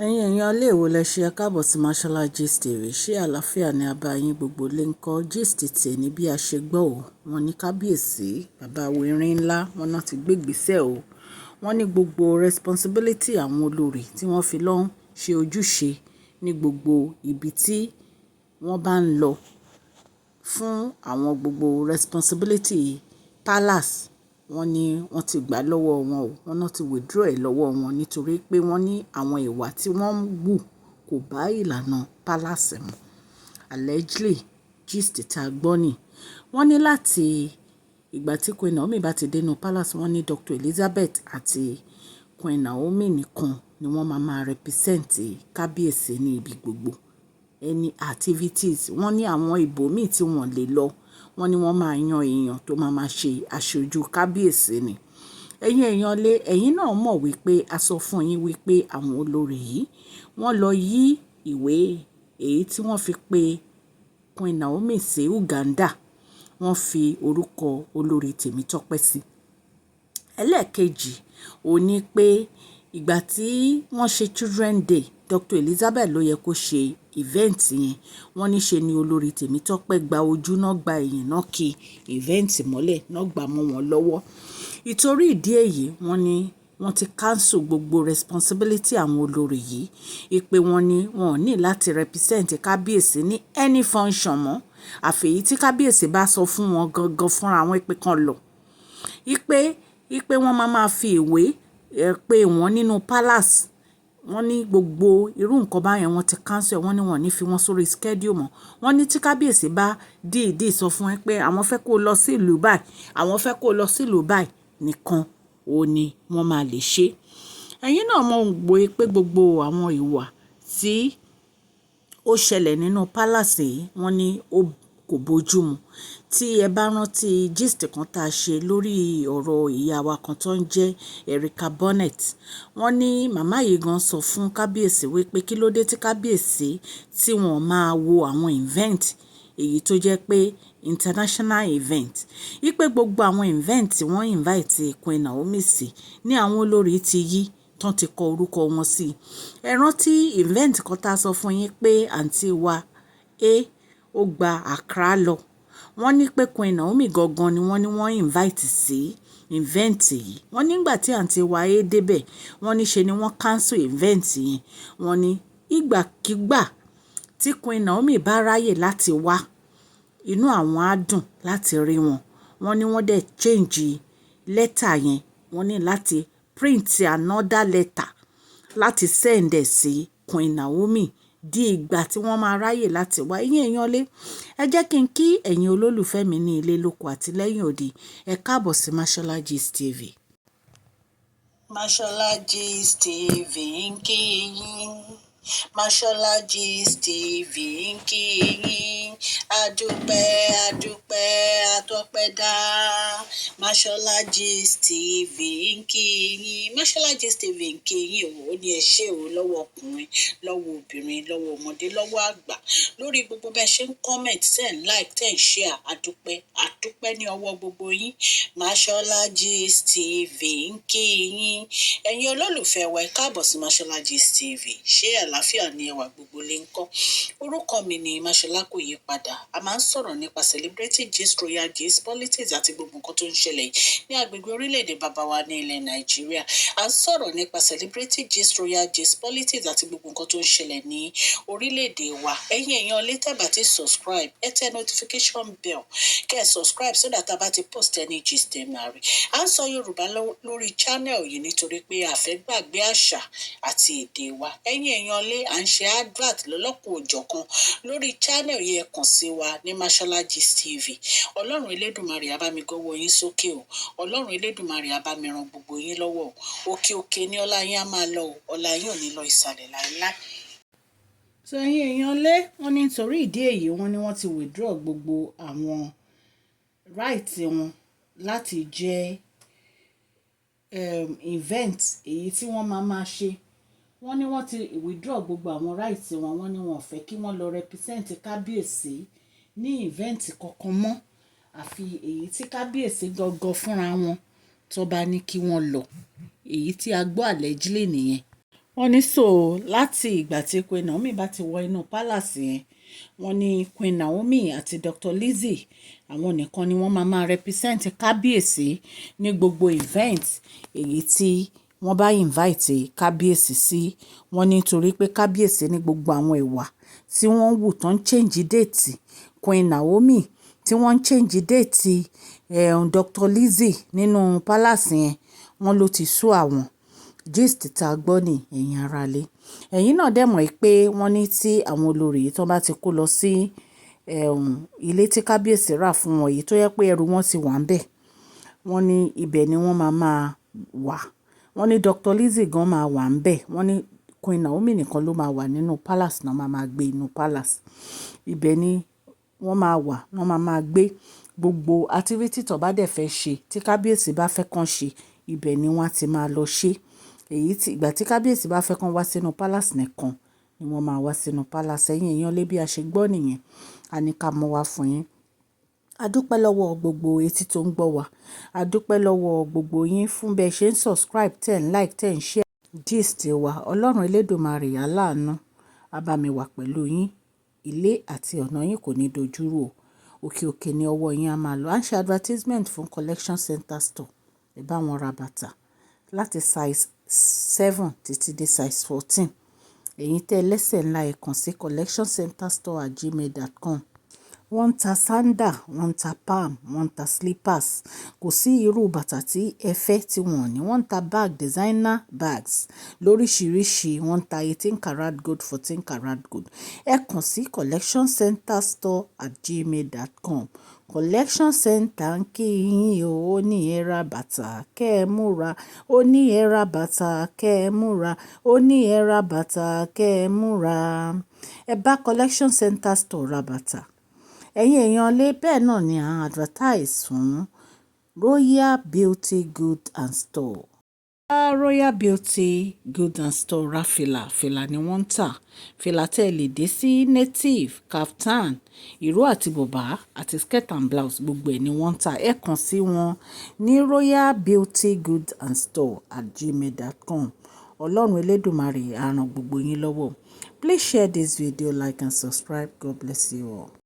Ẹ̀yin èèyàn ilé ìwò lẹ ṣe, ẹ káàbọ̀ sí Mashola Gist TV. Ṣé àlàáfíà ni a bá yín gbogbo lè ń kọ́ gist tèmi bí a ṣe gbọ́ ò. Wọ́n ní kábíyèsí, bàbá wa erin ńlá, wọ́n náà ti gbé ìgbésẹ̀ o. Wọ́n ní gbogbo responsibility àwọn olórí tí wọ́n fi lọ ń ṣe ojúṣe ní gbogbo ibi tí wọ́n bá ń lọ fún àwọn gbogbo responsibility palace, wọ́n ní wọ́n ti gbà lọ́wọ́ wọn o. Wọ́n náà ti withdraw ẹ̀ lọ́wọ́ wọn nítorí pé wọ́n ní àwọn ìwà tí wọ́n ń wù kò bá ìlànà palace mu. Allegedly, gist tá gbọ́ ni. Wọ́n ní láti ìgbà tí Queen Naomi bá ti dé inú palace, wọ́n ní Dr. Elizabeth àti Queen Naomi nìkan ni wọ́n máa máa represent kábíyèsí ní ibi gbogbo. Any activities, wọ́n ní àwọn ibòmíì tí wọ́n lè lọ, wọ́n ní wọ́n máa yan èèyàn tó máa máa ṣe aṣojú kábíyèsí ni. Ẹ̀yin èèyàn lé, ẹ̀yin náà mọ̀ wípé a sọ fún yín wípé àwọn olórí yìí, wọ́n lọ yí ìwé èyí tí wọ́n fi pe Queen Naomi sí Uganda. Wọ́n fi orúkọ olórí Tèmítọ́pẹ́ sí. Ẹlẹ́ẹ̀kejì, ó ní pé ìgbà tí wọ́n ṣe Children Day, Dr. Elizabeth ló yẹ kó ṣe event yẹn. Wọ́n ní ṣe ni olórí Tèmítọ́pẹ́ gba ojú náà, gba ẹ̀yìn náà, kí event mọ́lẹ̀ náà gbà mọ́ wọn lọ́wọ́. Ìtorí ìdí èyí, wọ́n ní wọ́n ti cancel gbogbo responsibility àwọn olórí yìí. Ìpè wọn ní wọn ò ní láti represent kábíyèsí ní any function mọ́. Àfi èyí tí kábíyèsí bá sọ fún wọn gangan fúnra wọn pé kan lọ. Ìpè wọ́n máa ma fi ìwé pé wọ́n nínú palace. Wọ́n ní gbogbo irú nǹkan báyẹn wọ́n ti cancel. Wọ́n ní wọ́n ò ní fi wọ́n sórí schedule mọ́. Wọ́n ní tí kábíyèsí bá dìídì sọ fún ẹ pé àwọn fẹ́ kó lọ sí ìlú báyìí, àwọn fẹ́ kó lọ sí ìlú báyìí nìkan, òun ní wọ́n máa lè ṣe. Ẹ̀yin náà mọ̀ pé gbogbo àwọn ìwà tí ó ṣẹlẹ̀ nínú palace yìí, wọ́n ní ó kò bójú mu. Tí ẹ bá rántí gist kan tá a ṣe lórí ọ̀rọ̀ ìyá wa kan tó ń jẹ́ Erica Bonnet, wọ́n ní màmá yìí gan sọ fún kábíyèsí wípé kí ló dé tí kábíyèsí tí wọ́n máa wo àwọn event èyí tó jẹ́ pé international event. Wípé gbogbo àwọn event tí wọ́n invite Queen Naomi sí ní àwọn olórí ti yí tán ti kọ orúkọ wọn sí. Ẹ rántí event kan tá a sọ fún yín pé àǹtí wa A ó gba Accra lọ. Wọ́n ní pé Queen Naomi gangan ni wọ́n ní wọ́n invite sí event yìí. Wọ́n nígbà tí àǹtí wa A dé bẹ̀, wọ́n ní ṣe ni wọ́n cancel event yẹn. Wọ́n ní ìgbàkígbà tí Queen Naomi bá ráyè láti wá, inú àwọn á dùn láti rí wọn. Wọ́n ní wọ́n dẹ̀ change letter yẹn. Wọ́n ní láti print another letter láti send ẹ̀ sí Queen Naomi di ìgbà tí wọ́n máa ráyè láti wá. Ẹ̀yin èèyàn lé, ẹ jẹ́ kí n kí ẹ̀yin olólùfẹ́ mi ní ilé lóko àti lẹ́yìn odi. Ẹ káàbọ̀ sí Mashola Gist TV. Mashola Gist TV ń kí yín. Mashola Gist TV ń kí yín. Adúpẹ́, adúpẹ́, atọ́pẹ́dá. Mashola Gist TV ń kí yín. Mashola Gist TV ń kí yín o. Ó ní ẹ ṣé o lọ́wọ́ ọkùnrin, lọ́wọ́ obìnrin, lọ́wọ́ ọmọdé, lọ́wọ́ àgbà. Lórí gbogbo bẹ́ẹ̀ ṣe ń comment, ten like, ten share. Adúpẹ́, adúpẹ́ ní ọwọ́ gbogbo yín. Mashola Gist TV ń kí yín. Ẹ̀yin olólùfẹ́ wa, ẹ káàbọ̀ sí Mashola Gist TV. Ṣé àlàáfíà ni ẹwà gbogbo lè ń kọ́? Orúkọ mi ni Mashola, kò yí padà. A máa ń sọ̀rọ̀ nípa celebrity gist, royal gist, politics àti gbogbo nǹkan tó ń ṣẹlẹ̀ ní agbègbè orílẹ̀-èdè bàbá wa ní ilẹ̀ Nàìjíríà. A ń sọ̀rọ̀ nípa celebrity gist, royal gist, politics àti gbogbo nǹkan tó ń ṣẹlẹ̀ ní orílẹ̀-èdè wa. Ẹ̀yin èèyàn lè tẹ́ bá ti subscribe, ẹ tẹ notification bell kẹ́ ẹ subscribe so that a bá ti post any gist, ẹ máa rí. À ń sọ Yorùbá lórí channel yìí nítorí pé a fẹ́ gbàgbé àṣà àti èdè wa. Ẹ̀yin èèyàn lé, à ń ṣe advert lọ́lọ́kan òjọ̀kan lórí channel yìí. Ẹ kàn sí wa ní Mashola Gist TV. Ọlọ́run Elédùmarè á bá mi gọ́wọ́ yín sókè o. Ọlọ́run Elédùmarè á bá mi ran gbogbo yín lọ́wọ́ o. Òkè òkè ní ọlá yín á máa lọ o. Ọlá yín ò ní lọ ìsàlẹ̀ láéláé. So ẹ̀yin èèyàn lé, wọ́n ní nítorí ìdí èyí, wọ́n ní wọ́n ti withdraw gbogbo àwọn right wọn láti jẹ́ event èyí tí wọ́n máa máa ṣe. Wọ́n ní wọ́n ti withdraw gbogbo àwọn right wọn. Wọ́n ní wọn ò fẹ́ kí wọ́n lọ represent kábíyèsí ní event kankan mọ́, àfi èyí tí kábíyèsí gangan fúnra wọn tó bá ní kí wọ́n lọ. Èyí tí a gbọ́ allegedly nìyẹn. Wọ́n ní so láti ìgbà tí Queen Naomi bá ti wọ inú palace yẹn, wọ́n ní Queen Naomi àti Dr. Lizzie, àwọn nìkan ni wọ́n máa máa represent kábíyèsí ní gbogbo event èyí tí wọ́n bá invite kábíyèsí sí. Wọ́n ní torí pé kábíyèsí ní gbogbo àwọn ìwà tí wọ́n wù tó ń change date Queen Naomi, tí wọ́n ń change date Dr. Lizzie nínú palace yẹn, wọ́n ló ti sú àwọn. Gist tá a gbọ́ ní, ẹ̀yin ará ilé. Ẹ̀yin náà dẹ̀ mọ̀ pé wọ́n ní tí àwọn olórí yìí tó bá ti kó lọ sí ilé tí kábíyèsí rà fún wọn yìí, tó yẹ pé ẹrù wọn ti wà níbẹ̀, wọ́n ní ibẹ̀ ni wọ́n máa máa wà. Wọ́n ní Dr. Lizzie gan máa wà níbẹ̀. Wọ́n ní Queen Naomi nìkan ló máa wà nínú palace náà, máa máa gbé inú palace. Ibẹ̀ ni wọ́n máa wà, wọ́n máa máa gbé gbogbo activity tó bá dẹ̀ fẹ́ ṣe, tí kábíyèsí bá fẹ́ kàn ṣe, ibẹ̀ ni wọ́n á ti máa lọ ṣe. Èyí tí ìgbà tí kábíyèsí bá fẹ́ kàn wá sínú palace nìkan ni wọ́n máa wá sínú palace. Ẹ̀yin èèyàn lé, bí a ṣe gbọ́ nìyẹn, a ní ká mú wá fún yín. A dúpẹ́ lọ́wọ́ gbogbo etí tó ń gbọ́ wa. A dúpẹ́ lọ́wọ́ gbogbo yín fún bí ẹ ṣe ń subscribe, ten like, ten share gist wa. Ọlọ́run Elédùmarè aláàánú á bá mi wà pẹ̀lú yín. Ilé àti ọ̀nà yín kò ní dojúrú o. Òkè òkè ni ọwọ́ yín á máa lọ. À ń ṣe advertisement fún Collection Center Store. Ẹ bá wọn ra bàtà láti size 7 títí dé size 14. Ẹ̀yin tẹ́ lẹ́sẹ̀ ńlá, ẹ kàn sí collectioncenterstore@gmail.com. Wọ́n ń ta sandal, wọ́n ń ta palm, wọ́n ń ta slippers. Kò sí irú bàtà tí ẹ fẹ́ tí wọ́n ò ní. Wọ́n ń ta bag, designer bags lóríṣiríṣi. Wọ́n ń ta 18 karat gold, 14 karat gold. Ẹ kàn sí collectioncenterstore@gmail.com. Collection Center ń kí yín o, ó ní ẹ ra bàtà kẹ́ ẹ múra, ó ní ẹ ra bàtà kẹ́ ẹ múra, ó ní ẹ ra bàtà kẹ́ ẹ múra. Ẹ bá Collection Center Store ra bàtà. Ẹ̀yin èèyàn lé, bẹ́ẹ̀ náà ni à ń advertise fún Royal Beauty Good and Store. Royal Beauty Good and Store ra fìlà, fìlà ni wọ́n ń tà. Fìlà tí ẹ lè dé sí native, kaftan, ìró àti bùbá àti skirt and blouse, gbogbo ẹ̀ ni wọ́n ń tà. Ẹ kàn sí wọn ní royalbeautygoodandstore@gmail.com. Ọlọ́run Elédùmarè á ràn gbogbo yín lọ́wọ́. Please share this video, like and subscribe. God bless you all.